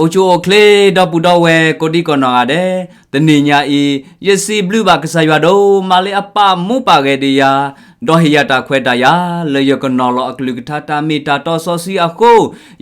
အိၣ်ဆူၣ်အိၣ်ချ့ ဒီပုၢ်ဒီဝဲၢ်ကိးဒံကနီၢ်ဂၤဒဲး, တနံၤညါအံၤ ယစံးဘျုးဘၣ်ကစၢ်ယွၤဒိၣ်မးလၢအပာ်မူပာ်ဂဲၤဒံးယၤ, ဒီးဟ့ၣ်ယၤတၢ်ခွဲးတၢ်ယာ် လၢယကနီၤလီၤအကလုၢ်ကထါတၢ်မ့ၢ်တၢ်တီစီဆှံအဃိ,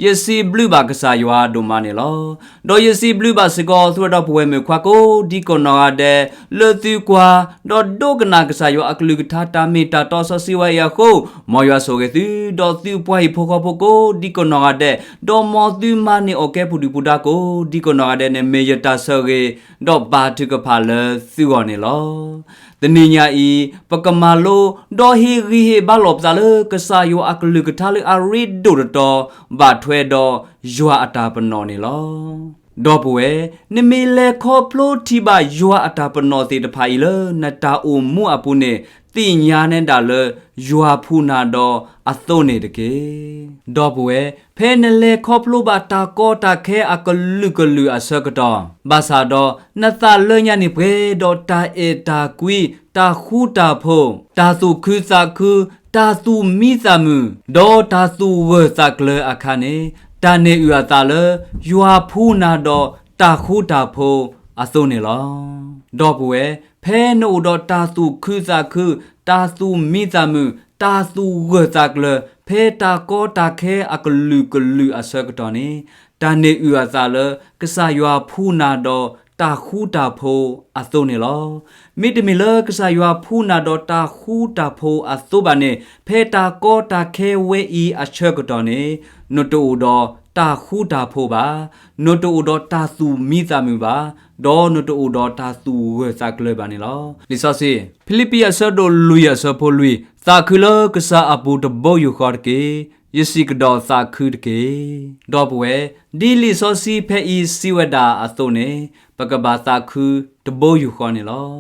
ယစံးဘျုးဘၣ်ကစၢ်ယွၤဒိၣ်မးန့ၣ်လီၤ. ဒီးယစံးဘျုးဘၣ်စ့ၢ်ကီး သုဝဲဒီပုၢ်ဝဲၢ်မုၣ်ခွါကိးဒံကနီၢ်ဂၤဒဲး, လၢသုကွၢ် ဒီးဒိကနၣ်ကစၢ်ယွၤအကလုၢ်ကထါတၢ်မ့ၢ်တၢ်တီစီဆှံဝဲအံၤအဃိ, မ်ယွၤဆိၣ်ဂ့ၤသု, ဒီးသုပှၤဟံၣ်ဖိဃီဖိကိးဒံကနီၢ်ဂၤဒဲး, ဒီးမ်သုမၤန့ၢ်အီၣ်ကဲပူၤဒုၣ်ပူၤဒါကိးဒံကနီၢ်ဂၤဒဲးန့ၣ် မ့ၢ်ယတၢ်ဆိၣ်ဂ့ၤ, ဒီးဘါထုကဖၣ်လၢသုဂီၢ်န့ၣ်လီၤ. တနံၤညါအံၤ ပကမၤလိ, ဒီးဟ့ၣ်ဂံၢ်ဟ့ၣ်ဘါလိာ်ပသးလၢကစၢ်ယွၤအကလုၢ်ကထါလၢအရ့ဒိၣ်တတီၤ, ဘၣ်ထွဲဒီးယွၤအတၢ်ပနီၣ်န့ၣ်လီၤ. ဒီပုၢ်ဝဲၢ်, နမ့ၢ်လဲၤခီဖျိထံၣ်ဘၣ်ယွၤအတၢ်ပနီၣ်သ့ၣ်တဖၣ်အံၤလၢနတၢ်အိၣ်မူအပူၤန့ၣ်, သ့ၣ်ညါနဲဒၣ်လၢယွၤဖှူနၤဒီးအသိန့ၣ်တက့ၢ်. ဒီပုၢ်ဝဲၢ်, ဖဲနလဲၤခီဖျိဘၣ်တၢ်ကီတၢ်ခဲအကလုာ်ကလုာ်အဆၢကတီၢ်, ဘၣ်ဆၣ်ဒီးနသးလၢညါန့ၣ်ပှဲၤဒီးတၢ်အဲၣ်တၢ်ကွံ, တၢ်ဃူတၢ်ဖိး, တၢ်သူၣ်ခုသးခု, တၢ်သူၣ်မံသးမုာ်, ဒီးတၢ်သူၣ်ဂၢၢ်သးကျၢၤအခါန့ၣ်, တၢ်န့ၢ်အုၣ်အသးလၢယွၤဖှူနၤဒီးတၢ်ဃူတၢ်ဖိးအသိန့ၣ်လီၤ. ဒီပုၢ်ဝဲၢ်, ဖဲနအိၣ်ဒီးတၢ်သူၣ်ခုသးခု, တၢ်သူၣ်မံသးမုာ်, တၢ်သူၣ်ဂၢၢ်သးကျၢၤ, ဖဲတၢ်ကီတၢ်ခဲအကလုာ်ကလုာ်အဆၢကတီၢ်န့ၣ်, တၢ်န့ၢ်အုၣ်အသးလၢကစၢ်ယွၤဖှူနၤဒီးတၢ်ဃူတၢ်ဖိးအသိန့ၣ်လီၤ. မ့တမ့ၢ်လၢကစၢ်ယွၤဖှူနၤဒီးတၢ်ဃူတၢ်ဖိးအသိဘၣ်န့ၣ်, ဖဲတၢ်ကီတၢ်ခဲဝဲအံၤအဆၢကတီၢ်န့ၣ်, နတအိၣ်ဒီးတၢ်ဃူတၢ်ဖိးဘၣ်, နတအိၣ်ဒီးတၢ်သူၣ်မံသးမုာ်ဘၣ်, ဒီးနတအိၣ်ဒီးတၢ်သူၣ်ဂၢၢ်သးကျၢၤဘၣ်န့ၣ်လီၤ. လံာ်စီဆှံ, ဖံလံးပံးအဆၢဒိၣ်လွံၢ်အဆၢဖိလွံၢ်, သးခုလၢကစၢ်အပူၤတဘိယူၢ်ဃီတက့ၢ်. ယစံးကဒီးသးခုတက့ၢ်. ဒီပုၢ်ဝဲၢ်, ဒ်လံာ်စီဆှံဖဲအံၤစံးဝဲဒၣ်အသိးန့ၣ်, ပကဘၣ်သးခုတဘိယူၢ်ဃီန့ၣ်လီၤ.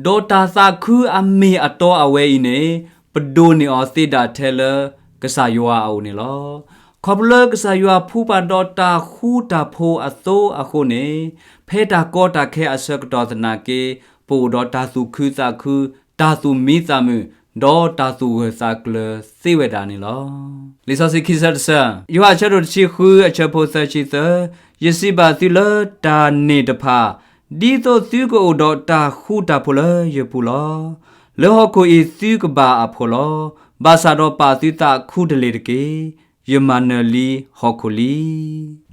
ဒီးတၢ်သးခုအမ့ၢ်အတီအဝဲအံၤန့ၣ်, ပဒိးန့ၢ်အီၤသ့ဒၣ်ထဲလၢကစၢ်ယွၤအအိၣ်န့ၣ်လီၤ. ခီဖျိလၢကစၢ်ယွၤဖှူပှၤဒီးတၢ်ဃူတၢ်ဖိးအသိအဃိန့ၣ်, ဖဲတၢ်ကီတၢ်ခဲအဆၢကတီၢ်သနာ်က့, ပအိၣ်ဒီးတၢ်သူၣ်ခုသးခု, တၢ်သူၣ်မံသးမုာ်, ဒီးတၢ်သူၣ်ဂၢၢ်သးကျၢၤသ့ဝဲဒၣ်န့ၣ်လီၤ. လံာ်စီဆှံခံဆၢတဆၢ, ယိၤဟၣ်အဆၢဒိၣ်တဆံဃုအဆၢဖိသၢဆံသၢ, ယစံးဘၣ်သုလၢတၢ်န့ၣ်တဖၣ်, ဒ်သိးသုကအိၣ်ဒီးတၢ်ဃူတၢ်ဖိးလၢယပူၤလီၤ. လၢဟီၣ်ခိၣ်အံၤသုကဘၣ်အဖိးလီၤ. ဘၣ်ဆၣ်ဒီးပာ်သုသးခူတလ့ၢ်တက့ၢ်. ယမၤနၢၤလံဟီၣ်ခိၣ်လံ.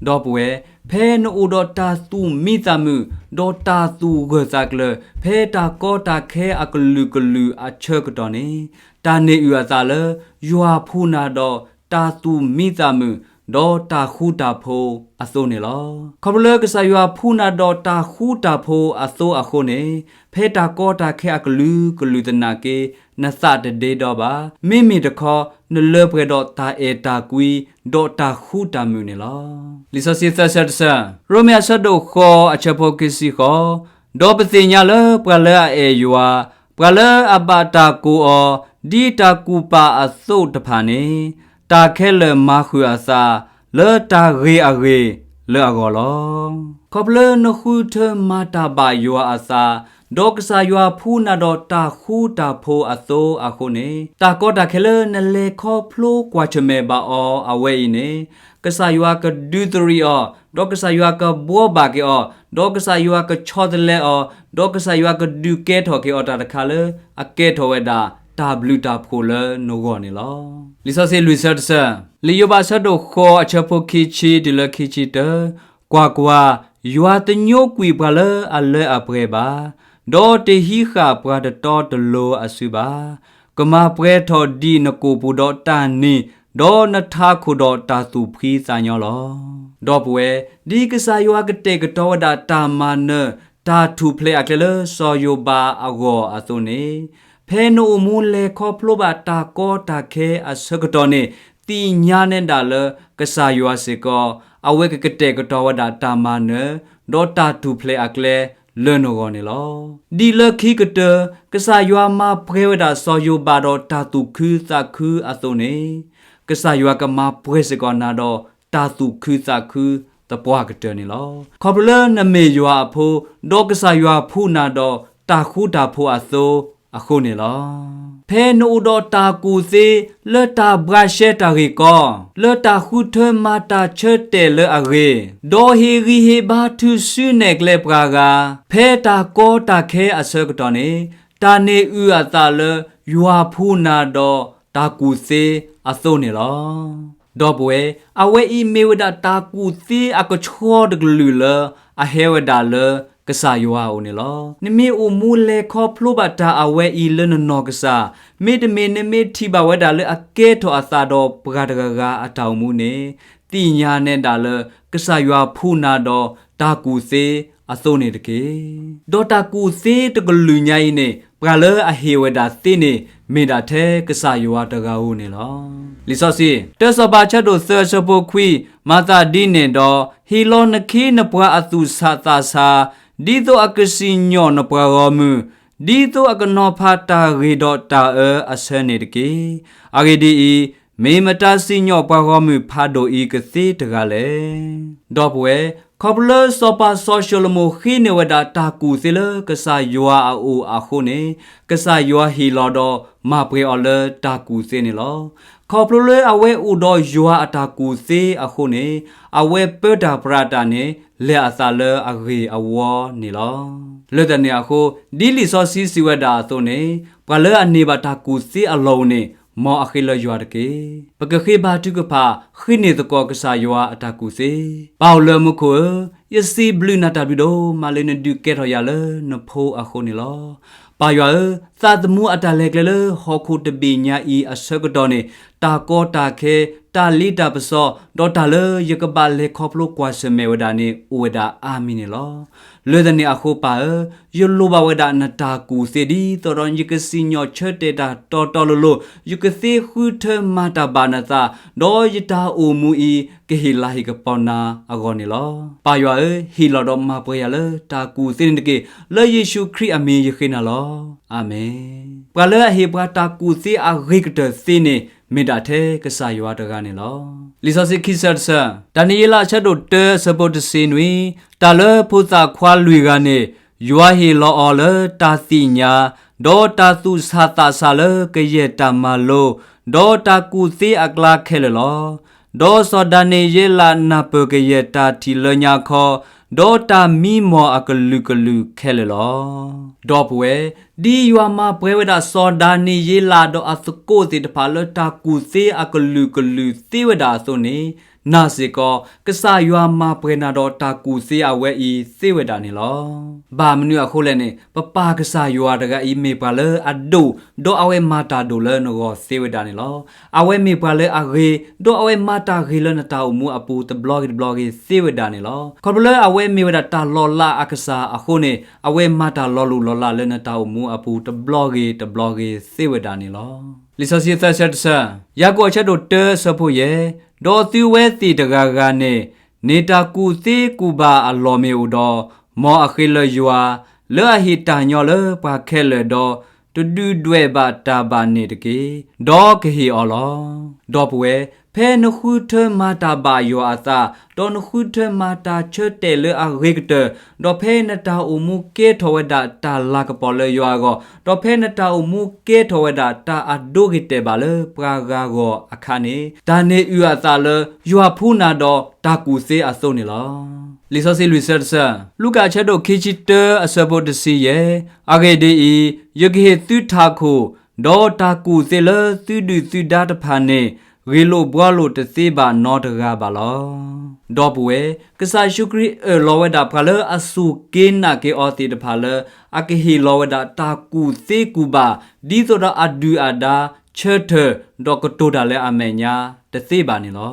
ဒီပုၢ်ဝဲၢ်, ဖဲနအိၣ်ဒီးတၢ်သူၣ်မံသးမုာ်, ဒီးတၢ်သူၣ်ဂၢၢ်သးကျၢၤ, ဖဲတၢ်ကီတၢ်ခဲအကလုာ်ကလုာ်အဆၢကတီၢ်န့ၣ်, တၢ်န့ၢ်အုၣ်အသးလၢယွၤဖှူနၤဒီးတၢ်သူၣ်မံသးမုာ်, ဒီးတၢ်ဃူတၢ်ဖိးအသိန့ၣ်လီၤ. ခီဖျိလၢကစၢ်ယွၤဖှူနၤဒီးတၢ်ဃူတၢ်ဖိးအသိအဃိန့ၣ်, ဖဲတၢ်ကီတၢ်ခဲအကလုာ်ကလုာ်သနာ်က့, နသးတဒ့ဒီဘၣ်. မ့မ့ၢ်တခီ, နလၢပှဲၤဒီးတၢ်အဲၣ်တၢ်ကွံ, ဒီးတၢ်ဃူတၢ်မုာ်န့ၣ်လီၤ. လံာ်စီဆှံသၢဆၢတဆၢ, ရိမ့ၤအဆၢဒိၣ်ဃိးအဆၢဖိခံဆံဃိး, ဒီးပသ့ၣ်ညါလၢပှၤလၢအအဲၣ်ယွၤ, ပှၤလၢအဘၣ်တၢ်ကိးအီၤ, ဒ်တၢ်ကူၣ်ပာ်အသိးတဖၣ်န့ၣ်, တၢ်ခဲလၢာ်မၤဃုာ်အသး, လၢတၢ်ဂ့ၤအဂ့ၤလၢအဂီၢ်လီၤ. ခီဖျိလၢနဃုထၢမၤတၢ်ဘၣ်ယွၤအသး, ဒီးကစၢ်ယွၤဖှူနၤဒီးတၢ်ဃူတၢ်ဖိးအသိအဃိန့ၣ်, တၢ်ကီတၢ်ခဲလၢနလဲၤခီဖျိကွၢ်ဆၢၣ်မဲာ်ဘၣ်အီၤအဝဲအံၤန့ၣ်, ကစၢ်ယွၤကဒုးသရံးအီၤ, ဒီးကစၢ်ယွၤကဘှီဘၣ်က့ၤအီၤ, ဒီးကစၢ်ယွၤကဆီတလဲအီၤ, ဒီးကစၢ်ယွၤကဒုးကဲထီၣ်က့ၤအီၤတၢ်တခါလၢအကဲထီၣ်ဝဲဒၣ်တၢ်ဘျုးတၢ်ဖှိၣ်လၢနဂီၢ်န့ၣ်လီၤ. လံာ်စီဆှံလွံၢ်ဆၢတဆၢ, လံာ်ယိၤဘးအဆၢဒိၣ်ဃိးအဆၢဖိခံဆံတုၤလၢခံဆံတၢ, ကွၢ်ကွၢ်, ယွၤတညိကွံာ်ပှၤလၢအလၢအပှဲၤဘၣ်, ဒီးတဟံးဃာ်ပှၤတတီတလိၤအစုဘၣ်. ကမၤပှဲၤထီၣ်ဒံးနကိာ်ပူၤဒီးတၢ်န့ၢ်, ဒီးနထးခိၣ်ဒီးတၢ်သူၣ်ဖှံသးညီလီၤ. ဒီပုၢ်ဝဲၢ်, ဒ်ကစၢ်ယွၤကတဲာ်ကတီၤဝဲဒၣ်တၢ်မၤနၢၤ, တၢ်ထူၣ်ဖျဲးအကျဲလၢစီၤယိၤဘးအဂီၢ်အသိးန့ၣ်, ဖဲနအိၣ်မူလဲၤခီဖျိဘၣ်တၢ်ကီတၢ်ခဲအဆၢကတီၢ်န့ၣ်, သ့ၣ်ညါနဲဒၣ်လၢကစၢ်ယွၤစ့ၢ်ကီး, အဝဲကကတဲာ်ကတီၤဝဲဒၣ်တၢ်မၤနၢၤ, ဒီးတၢ်ထူၣ်ဖျဲးအကျဲလၢနဂီၢ်န့ၣ်လီၤ. ဒ်လၢခံကတၢၢ်, ကစၢ်ယွၤမၤပှဲၤဝဲဒၣ်စီၤယိၤဘးဒီးတၢ်သူၣ်ခုသးခုအသိးန့ၣ်, ကစၢ်ယွၤကမၤပှဲၤစ့ၢ်ကီးနၤဒီးတၢ်သူၣ်ခုသးခုသပှၢ်ကတၢၢ်န့ၣ်လီၤ. ခီဖျိလၢနမ့ၢ်ယွၤအဖိ, ဒီးကစၢ်ယွၤဖှူနၤဒီးတၢ်ဃူတၢ်ဖိးအသိ, အဃိန့ၣ်လီၤ. ဖဲနအိၣ်ဒီးတၢ်ကူၣ်သ့လၢတၢ်ဘှါရှဲတၢ်ဂ့ၢ်ကီ, လၢတၢ်ဃုထၢမၤတၢ်ဆၢတဲာ်လၢအဂ့ၤ, ဒီးဟ့ၣ်ဂံၢ်ဟ့ၣ်ဘါထုးစုနဲၣ်ကျဲပှၤဂၤ, ဖဲတၢ်ကီတၢ်ခဲအဆၢကတီၢ်န့ၣ်, တၢ်န့ၢ်အုၣ်အသးလၢယွၤဖှူနၤဒီးတၢ်ကူၣ်သ့အသိးန့ၣ်လီၤ. ဒီပုၢ်ဝဲၢ်, အဝဲအံၤမ့ၢ်ဝဲဒၣ်တၢ်ကူၣ်သ့အကဆှီတကလုာ်လၢအဟဲဝဲဒၣ်လၢကစၢ်ယွၤအအိၣ်န့ၣ်လီၤ. နမ့ၢ်အိၣ်မူလဲၤခီဖျိဘၣ်တၢ်အဝဲအံၤလၢနနီၢ်ကစၢ်, မ့တမ့ၢ်နမ့ၢ်ထံၣ်ဘၣ်ဝဲဒၣ်လၢအကဲထီၣ်အသးဒီးပှၤတဂၤဂၤအတၢ်အိၣ်မူန့ၣ်, သ့ၣ်ညါနဲဒၣ်လၢကစၢ်ယွၤဖှူနၤဒီးတၢ်ကူၣ်သ့အသိးန့ၣ်တက့ၢ်. ဒီးတၢ်ကူၣ်သ့တကလုာ်ညါအံၤန့ၣ်, ပှၤလၢအဟ့ၣ်ဝဲဒၣ်သ့န့ၣ်, မ့ၢ်ဒၣ်ထဲကစၢ်ယွၤတဂၤဧိၤန့ၣ်လီၤ. လံာ်စီဆှံ တၢစီၤပၤအဆၢဒိၣ်သၢအဆၢဖိခွံ, မၤသးဒ်န့ၣ်ဒီး, ဟ့ၣ်လီၤနခ့နပှၤအသူၣ်ဆးသးဆး, ဒ်သိးအကစံၣ်ညီၣ်နပှၤဂီၢ်မုၢ်, ဒ်သိးအကနီၤဖးတၢ်ဂ့ၤဒီးတၢ်အၢအဆၢန့ၣ်တက့ၢ်. အဂ့ၢ်ဒ်အံၤ, မ့ၢ်မတၤစံၣ်ညီၣ်ပှၤဂီၢ်မုၢ်ဖးဒိၣ်အံၤကသ့တဂၤလဲၣ်. ဒီပုၢ်ဝဲၢ်, ခီဖျိလၢစီၤပၤစီၤၡလိၤမိၣ်ဃ့န့ၢ်ဝဲဒၣ်တၢ်ကူၣ်သ့လၢကစၢ်ယွၤအအိၣ်အဃိန့ၣ်, ကစၢ်ယွၤဟ့ၣ်လီၤဒီးမၤပှဲၤအီၤလၢတၢ်ကူၣ်သ့န့ၣ်လီၤ. ခီဖျိလၢအဝဲအိၣ်ဒီးယွၤအတၢ်ကူၣ်သ့အဃိန့ၣ်, အဝဲပၢတၢ်ပြးတၢ်န့ၣ် လဲၤအသးလၢအဂ့ၤအဝီန့ၣ်လီၤ. လၢတၢ်န့ၣ်အဃိ, ဒ်လံာ်စီဆှံစံးဝဲဒၣ်အသိးန့ၣ်, ပှၤလၢအန့ၢ်ဘၣ်တၢ်ကူၣ်သ့အလီၢ်အိၣ်န့ၣ်, မ်အဃ့လၢယွၤတက့ၢ်. ပကဃ့ဘါထုကဖၣ်ဃ့န့ၢ်သကိးကစၢ်ယွၤအတၢ်ကူၣ်သ့. ပၢ်အိၣ်လၢမူခိၣ်ဧၢ, ယစံးဘျုးနၤတၢ်ဘျုးဒိၣ်မးလၢနဒုးကဲထီၣ်ယၤလၢနဖိအဃိန့ၣ်လီၤ. ပၢ်ယွၤဧၢ, သးသမူအတၢ်လဲၤကျဲလၢဟီၣ်ခိၣ်တဘ့ၣ်ညါအံၤအဆၢကတီၢ်န့ၣ်, တၢ်ကီတၢ်ခဲ, တၢ်လ့တၢ်ပစီ, ဒီးတၢ်လၢယကဘၣ်လဲၤခီဖျိကွၢ်ဆၢၣ်မဲာ်ဝဲဒၣ်န့ၣ် အိၣ်ဝဲဒၣ်အါမံၤန့ၣ်လီၤ. လၢတၢ်န့ၣ်အဃိပၢ်ဧၢ, ယလိၣ်ဘၣ်ဝဲဒၣ်နတၢ်ကူၣ်သ့ဒ်သိးဒီးယကစံၣ်ညီၣ်ဆၢတဲာ်တၢ်တီတီလိၤလိၤ, ယကသ့ဃုထၢမၤတၢ်ဘၣ်နသး, ဒီးယတၢ်အိၣ်မူအံၤကဟ့ၣ်လၤဟ့ၣ်ကပီၤနၤအဂီၢ်န့ၣ်လီၤ. ပၢ်ယွၤဧၢ, ဟ့ၣ်လီၤဒီးမၤပှဲၤယၤလၢတၢ်ကူၣ်သ့န့ၣ်တက့ၢ်. လၢယ့ၣ်ၡူးခရံာ်အမံၤယဃ့နၤလီၤ. အၤမ့ၣ်. ပှၤလၢအဟ့ၣ်ပှၤတၢ်ကူၣ်သ့အဂ့ၤကတၢၢ်သ့န့ၣ်, မ့ၢ်ဒၣ်ထဲကစၢ်ယွၤတဂၤန့ၣ်လီၤ. လံာ်စီဆှံခံဆၢတဆၢ, ဒၤနံးယ့လးအဆၢဒိၣ်တၢအဆၢဖိတဆံနွံ, တၢ်လၢဖိသၣ်ခွါလွံၢ်ဂၤန့ၣ်, ယွၤဟ့ၣ်လီၤအီၤလၢတၢ်သ့ၣ်ညါ, ဒီးတၢ်သူၣ်ဆးသးဆးလၢကယဲၢ်တၢ်မၤလိ, ဒီးတၢ်ကူၣ်သ့အကျါခဲလၢာ်လီၤ. ဒီးစီၤဒၤနံးယ့လးနၢ်ပၢၢ်ကယဲၢ်တၢ်ထံၣ်လၢညါခီ, ဒီးတၢ်မံမီၢ်အကလုာ်ကလုာ်ခဲလၢာ်လီၤ. ဒီပုၢ်ဝဲၢ်, ဒ်ယွၤမၤပှဲၤဝဲဒၣ်စီၤဒၤနံးယ့လးဒီးအသကိးသ့ၣ်တဖၣ်လၢတၢ်ကူၣ်သ့အကလုာ်ကလုာ်သ့ဝဲဒၣ်အသိးန့ၣ်, နာ်စ့ၢ်ကီး ကစၢ်ယွၤမၤပှဲၤနၤဒီးတၢ်ကူၣ်သ့အဝဲအံၤသ့ဝဲဒၣ်န့ၣ်လီၤ. ဘၣ်မနုၤအဃိလဲၣ်န့ၣ်, ပပၢ်ကစၢ်ယွၤတဂၤအံၤမ့ၢ်ပှၤလၢအဒိၣ်, ဒီးအဝဲမၤတၢ်ဒိၣ်လၢနဂီၢ်သ့ဝဲဒၣ်န့ၣ်လီၤ. အဝဲမ့ၢ်ပှၤလၢအဂ့ၤ, ဒီးအဝဲမၤတၢ်ဂ့ၤလၢနတၢ်အိၣ်မူအပူၤတဘျီဂ့ၤတဘျီဂ့ၤသ့ဝဲဒၣ်န့ၣ်လီၤ. ခီဖျိလၢအဝဲမ့ၢ်ဝဲဒၣ်တၢ်လီၤလးအကစၢ်အဃိန့ၣ်, အဝဲမၤတၢ်လီၤလိၢ်လီၤလးလၢနတၢ်အိၣ်မူအပူၤတဘျီဂ့ၤတဘျီဂ့ၤသ့ဝဲဒၣ်န့ၣ်လီၤ. လံာ်စီဆှံသၢဆၢတဆၢ, ယၤကိာ်အဆၢဒိၣ်တၢအဆၢဖိယဲၢ်, ဒီးသုဝဲသ့ၣ်တဂၤဂၤန့ၣ်, န့ၢ်တၢ်ကူၣ်သ့ကူၣ်ဘၣ်အလီၢ်မ့ၢ်အိၣ်ဒီး, မ်အဃ့လၢယွၤ, လၢအဟ့ၣ်တၢ်ညီလၢပှၤခဲလၢာ်ဒီး, တဒုၣ်ဒွဲၣ်ဘၣ်တၢ်ဘၣ်န့ၣ်တက့ၢ်, ဒီးကဟ့ၣ်အီၤလီၤ. ဒီပုၢ်ဝဲၢ်, ဖဲနဃုထၢမၤတၢ်ဘၣ်ယွၤအသး, ဒီးနဃုထၢမၤတၢ်ဆၢတဲာ်လၢအဂ့ၤကတၢၢ်, ဒီးဖဲနတၢ်အိၣ်မူကဲထီၣ်ဝဲဒၣ်တၢ်လၤကပီၤလၢယွၤအဂီၢ်, ဒီးဖဲနတၢ်အိၣ်မူကဲထီၣ်ဝဲဒၣ်တၢ်အဒိဂ့ၤတဲာ်ဘၣ်လၢပှၤဂၤဂီၢ်အခါန့ၣ်, တၢ်န့ၢ်အုၣ်အသးလၢယွၤဖှူနၤဒီးတၢ်ကူၣ်သ့အသိးန့ၣ်လီၤ. လံာ်စီဆှံလွံၢ်ဆၢတဆၢ, လူၤကၣ်အဆၢဒိၣ်ခံဆံတၢအဆၢဖိတဆံယဲၢ်, အဂ့ၢ်ဒ်အံၤ, ယကဟ့ၣ်သုထးခိၣ်, ဒီးတၢ်ကူၣ်သ့လၢသုဒုၣ်သုဒါတဖၣ်န့ၣ်, ဂ့ၢ်လိာ်ဘှီလိာ်တသ့ဘၣ်နီတဂၤဘၣ်လီၤ. ဒီပုၢ်ဝဲၢ်, ကစၢ်ယ့ၣ်ၡူးခရံာ်အၢၣ်လီၤဝဲဒၣ်ပှၤလၢအစူၢ်က့ၤနာ်က့ၤအီၤသ့ၣ်တဖၣ်လၢ အကဟ့ၣ်လီၤဝဲဒၣ်တၢ်ကူၣ်သ့ကူၣ်ဘၣ်, ဒ်သိးဒီးအဒုၣ်အဒါဆၢထၢၣ်, ဒီးကတိၤတၢ်လၢအမဲာ်ညါတသ့ဘၣ်န့ၣ်လီၤ.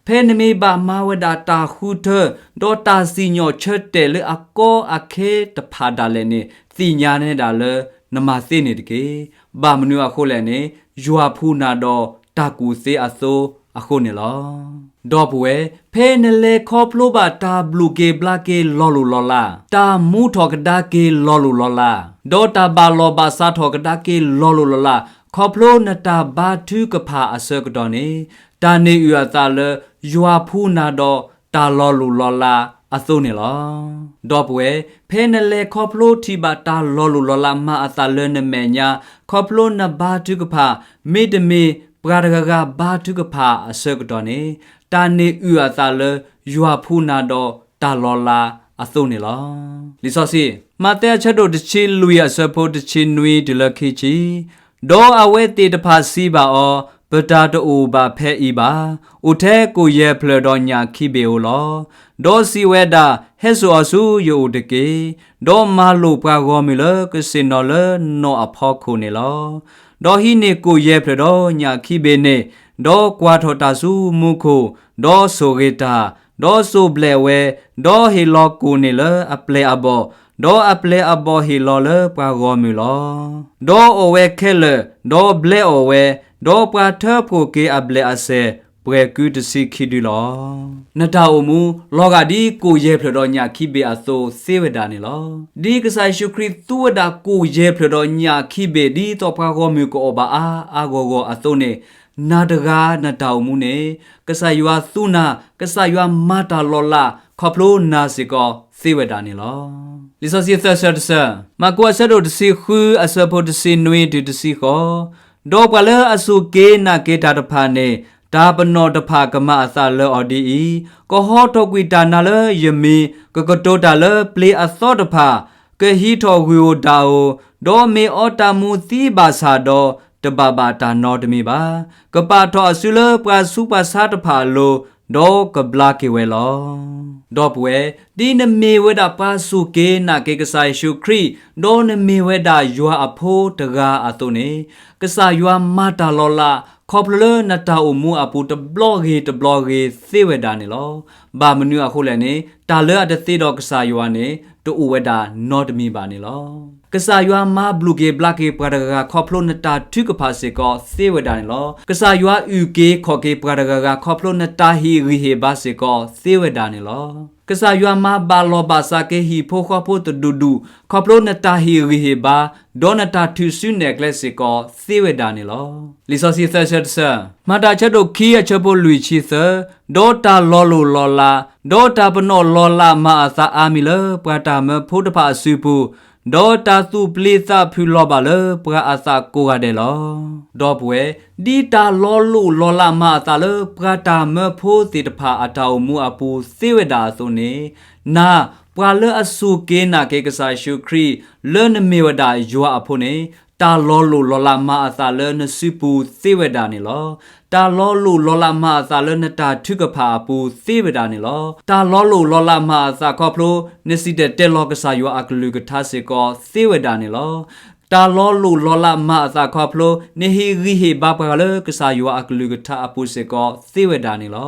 ဖဲနမ့ၢ်ဘၣ်မၤဝဲဒၣ်တၢ်ဃုထၢ, ဒီးတၢ်စံၣ်ညီၣ်ဆၢတဲာ်လၢအကီအခဲတဖၣ်ဒၣ်လဲာ်န့ၣ်, သ့ၣ်ညါနဲဒၣ်လၢနမၤသ့န့ၣ်တက့ၢ်. ဘၣ်မနုၤအဃိလဲၣ်န့ၣ်, ယွၤဖှူနၤဒီးတၢ်ကူၣ်သ့အသိးအဃိန့ၣ်လီၤ. ဒီပုၢ်ဝဲၢ်, ဖဲနလဲၤခီဖျိဘၣ်တၢ်ဘျုးက့ၤဘျါက့ၤလီၤလိၢ်လီၤလး, တၢ်မူထီၣ်ကဒါက့ၤလီၤလိၢ်လီၤလး, ဒီးတၢ်ဘၣ်လီၢ်ဘၣ်စးထီၣ်ကဒါက့ၤလီၤလိၢ်လီၤလး, ခီဖျိနတၢ်ဘါထုကဖၣ်အဆၢကတီၢ်န့ၣ်, တၢ်န့ၢ်အုၣ်အသးလၢယွၤဖှူနၤဒီးတၢ်လီၤလိၢ်လီၤလး အသိးန့ၣ်လီၤ. ဒီပုၢ်ဝဲၢ်, ဖဲနလဲၤခီဖျိထံၣ်ဘၣ်တၢ်လီၤလိၢ်လီၤလးမၤအသးလၢနမဲာ်ညါ, ခီဖျိနဘါထုကဖၣ်, မ့တမ့ၢ်ပှၤတဂၤဂၤဘါထုကဖၣ်အဆၢကတီၢ်န့ၣ်, တၢ်န့ၣ်အုၣ်အသးလၢယွၤဖှူနၤဒီးတၢ်လီၤလးအသိးန့ၣ်လီၤ. လံာ်စီဆှံ, မးသဲအဆၢဒိၣ်တဆံလွံၢ်အဆၢဖိတဆံနွံတုၤလၢခံဆံ ဒီးအဝဲသ့ၣ်တဖၣ်စံးဘၣ်အီၤ, ပတၢ်တအိၣ်ဘၣ်ဖဲအံၤဘၣ်. အိၣ်ထဲကိၣ်ယဲၢ်ဖျၢၣ်ဒီးညၣ်ခံဘ့ၣ်ဧိၤလီၤ. ဒီးစံးဝဲဒၣ်, ဟဲစိာ်အီၤဆူယအိၣ်တက့ၢ်. ဒီးမၤလိာ်ပှၤဂီၢ်မုၢ်လၢကဆ့ၣ်နီၤလၢနီၢ်အဖီခိၣ်န့ၣ်လီၤ. ဒီးဟံးန့ၢ်ကိၣ်ယဲၢ်ဖျၢၣ်ဒီးညၣ်ခံဘ့ၣ်န့ၣ်, ဒီးကွၢ်ထီၣ်တၢ်ဆူမူခိၣ်, ဒီးဆိၣ်ဂ့ၤတၢ်, ဒီးစိၢ်ဘျဲးဝဲ, ဒီးဟ့ၣ်လီၤကိၣ်န့ၣ်လၢအပျဲၢ်အဘီၣ်, ဒီးအပျဲၢ်အဘီၣ်ဟ့ၣ်လီၤလၢပှၤဂီၢ်မုၢ်လီၤ. ဒီးအီၣ်ဝဲခဲလၢာ်, ဒီးဘျဲအီၣ်ဝဲ, ဒီးပှၤထၢဖှိၣ်က့ၤအဘျဲၣ်အစဲၣ် ပှဲၤကုတဆံခံဒုလီၤ. နတၢ်အိၣ်မူ လီၤဂာ်ဒ်ကိၣ်ယဲၢ်ဖျၢၣ်ဒီးညၣ်ခံဘ့ၣ်အသိးသ့ဝဲဒၣ်န့ၣ်လီၤ. ဒ်ကစၢ်ယ့ၣ်ၡူးခရံာ်သူဝဲဒၣ်ကိၣ်ယဲၢ်ဖျၢၣ်ဒီးညၣ်ခံဘ့ၣ် ဒ်သိးပှၤဂီၢ်မုၢ်ကအီၣ်ဘၣ်အါအါဂီၢ်ဂီၢ်အသိးန့ၣ်, နၤတဂၤနတၢ်အိၣ်မူန့ၣ်, ကစၢ်ယွၤသူနၤ, ကစၢ်ယွၤမၤတၢ်လီၤလး ခီဖျိနၤစ့ၢ်ကီးသ့ဝဲဒၣ်န့ၣ်လီၤ. လံာ်စီဆှံသၢဆၢတဆၢ, မၢ်ကူးအဆၢဒိၣ်တဆံဃုအဆၢဖိတဆံနွံတုၤတဆံဃိး, ဒီးပှၤလၢအစူၢ်က့ၤနာ်က့ၤတၢ်တဖၣ်န့ၣ်, တၢ်ပနီၣ်တဖၣ်ကမၤအသးလၢအီၤဒ်အံၤ, ကဟီထီၣ်ကွံာ်တၢ်နါလၢယမံၤ, ကကတိၤတၢ်လၢပျ့ၤအသီတဖၣ်, ကဟံးထီၣ်ဂုၢ်ဧိၤဒၣ်ဧိၤ, ဒီးမ့ၢ်အီတၢ်မူသံဘၣ်ဆၣ်ဒီး, တဘၣ်ဘၣ်တၢ်နီတမံၤဘၣ်. ကပာ်ထီၣ်အစုလၢပှၤဆူးပှၤဆါတဖၣ်အလိၤ, ဒီးကဘျါက့ၤဝဲလီၤ. ဒီပုၢ်ဝဲၢ်, ဒ်နမ့ၢ်ဝဲဒၣ်ပှၤစူၢ်က့ၤနာ်က့ၤကစၢ်ယ့ၣ်ၡူးခရံာ်, ဒီးနမ့ၢ်ဝဲဒၣ်ယွၤအဖိတဂၤအသိးန့ၣ်, ကစၢ်ယွၤမၤတၢ်လီၤလး ခီဖျိလၢနတၢ်အိၣ်မူအပူၤတဘျီဂ့ၤတဘျီဂ့ၤသ့ဝဲဒၣ်န့ၣ်လီၤ. ဘၣ်မနုၤအဃိလဲၣ်န့ၣ်, တၢ်လၢအတသ့ဒီးကစၢ်ယွၤန့ၣ်, တအိၣ်ဝဲဒၣ်နီတမံၤဘၣ်န့ၣ်လီၤ. ကစၢ်ယွၤမၤဘျုးက့ၤဘျါက့ၤပှၤတဂၤဂၤခီဖျိနတၢ်ထုကဖၣ်စ့ၢ်ကီးသ့ဝဲဒၣ်န့ၣ်လီၤ. ကစၢ်ယွၤအုၣ်က့ၤခီၣ်က့ၤပှၤတဂၤဂၤခီဖျိနတၢ်ဟ့ၣ်ဂံၢ်ဟ့ၣ်ဘါစ့ၢ်ကီးသ့ဝဲဒၣ်န့ၣ်လီၤ. ကစၢ်ယွၤမၤဘၣ်လီၢ်ဘၣ်စးက့ၤဟံၣ်ဖိဃီဖိတဒူၣ်ဒူၣ် ခီဖျိနတၢ်ဟ့ၣ်ဂံၢ်ဟ့ၣ်ဘါ, ဒီးနတၢ်ထုးစုနဲၣ်ကျဲစ့ၢ်ကီးသ့ဝဲဒၣ်န့ၣ်လီၤ. လံာ်စီဆှံသၢဆၢတဆၢ, မၤတၢ်ဆၢဒိၣ်ခံအဆၢဖိလွံၢ်ဆံသၢ, ဒီးတၢ်လီၤလိၢ်လီၤလး, ဒီးတၢ်ပနီၣ်လီၤလးမၤအသးအါမံၤလၢပှၤတၢ်မၢဖိတဖၣ်အစုပူၤ, ဒီးတၢ်သူၣ်ပျံၤသးဖုးလီၤဘၣ်လၢပှၤအသးကိးဂၤဒဲးလီၤ. ဒီပုၢ်ဝဲၢ်, ဒ်တၢ်လီၤလိၢ်လီၤလးမၤအသးလၢပှၤတၢ်မၢဖိသ့ၣ်တဖၣ်အတၢ်အိၣ်မူအပူၤသ့ဝဲဒၣ်အသိးန့ၣ်, နၤ, ပှၤလၢအစူၢ်က့ၤနာ်က့ၤကစၢ်ယ့ၣ်ၡူးခရံာ်, လၢနမ့ၢ်ဝဲဒၣ်ယွၤအဖိန့ၣ်, တၢ်လီၤလိၢ်လီၤလးမၤအသးလၢနစုပူၤသ့ဝဲဒၣ်န့ၣ်လီၤ. တၢ်လီၤလိၢ်လီၤလးမၤအသးလၢနတၢ်ထုကဖၣ်အပူၤသ့ဝဲဒၣ်န့ၣ်လီၤ. တၢ်လီၤလိၢ်လီၤလးမၤအသးခီဖျိ နစံၣ်တဲၤတဲလီၤကစၢ်ယွၤအကလုၢ်ကထါစ့ၢ်ကီးသ့ဝဲဒၣ်န့ၣ်လီၤ. တၢ်လီၤလိၢ်လီၤလးမၤအသးခီဖျိ နဟ့ၣ်ဂံၢ်ဟ့ၣ်ဘါပှၤလၢကစၢ်ယွၤအကလုၢ်ကထါအပူၤစ့ၢ်ကီးသ့ဝဲဒၣ်န့ၣ်လီၤ.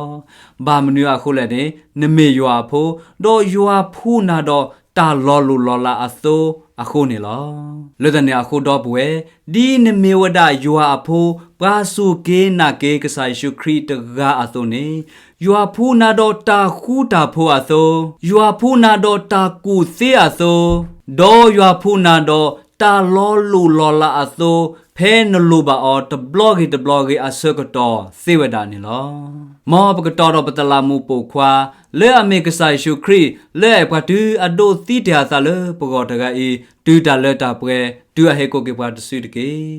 ဘၣ်မနုၤအဃိလဲၣ်န့ၣ်, နမ့ၢ်ယွၤအဖိ, ဒီးယွၤဖှူနၤဒီးတၢ်လီၤလိၢ်လီၤလးအသိးအဃိန့ၣ်လီၤ. လၢတၢ်န့ၣ်အဃိဒီပုၢ်ဝဲၢ်, ဒ်နမ့ၢ်ဝဲဒၣ်ယွၤအဖိ, ပှၤစူၢ်က့ၤနာ်က့ၤကစၢ်ယ့ၣ်ၡူးခရံာ်တဂၤအသိးန့ၣ်, ယွၤဖှူနၤဒီးတၢ်ဃူတၢ်ဖိးအသိး, ယွၤဖှူနၤဒီးတၢ်ကူၣ်သ့အသိး, ဒီးယွၤဖှူနၤဒီးတၢ်လီၤလိၢ်လီၤလးအသိး, ဖဲနလိၣ်ဘၣ်အီၤတဘျီဂ့ၤတဘျီဂ့ၤအဆၢကတီၢ်သ့ဝဲဒၣ်န့ၣ်လီၤ. မ်ပကတီၤဒီးပတလးမူးပိာ်ခွါ, လၢအမ့ၢ်ကစၢ်ယ့ၣ်ၡူးခရံာ်, လၢအအဲၣ်ပှၤတုၤအဒိးသံတ့ၢ်အသးလၢပဂီၢ်တဂၤအံၤ, တုၤတၢ်လၢတၢ်ပှဲၤ, တုၤအဟဲကိးက့ၤပှၤတစုတက့ၢ်.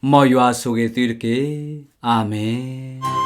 မ်ယွၤဆိၣ်ဂ့ၤသုတက့ၢ်. အၤမ့ၣ်.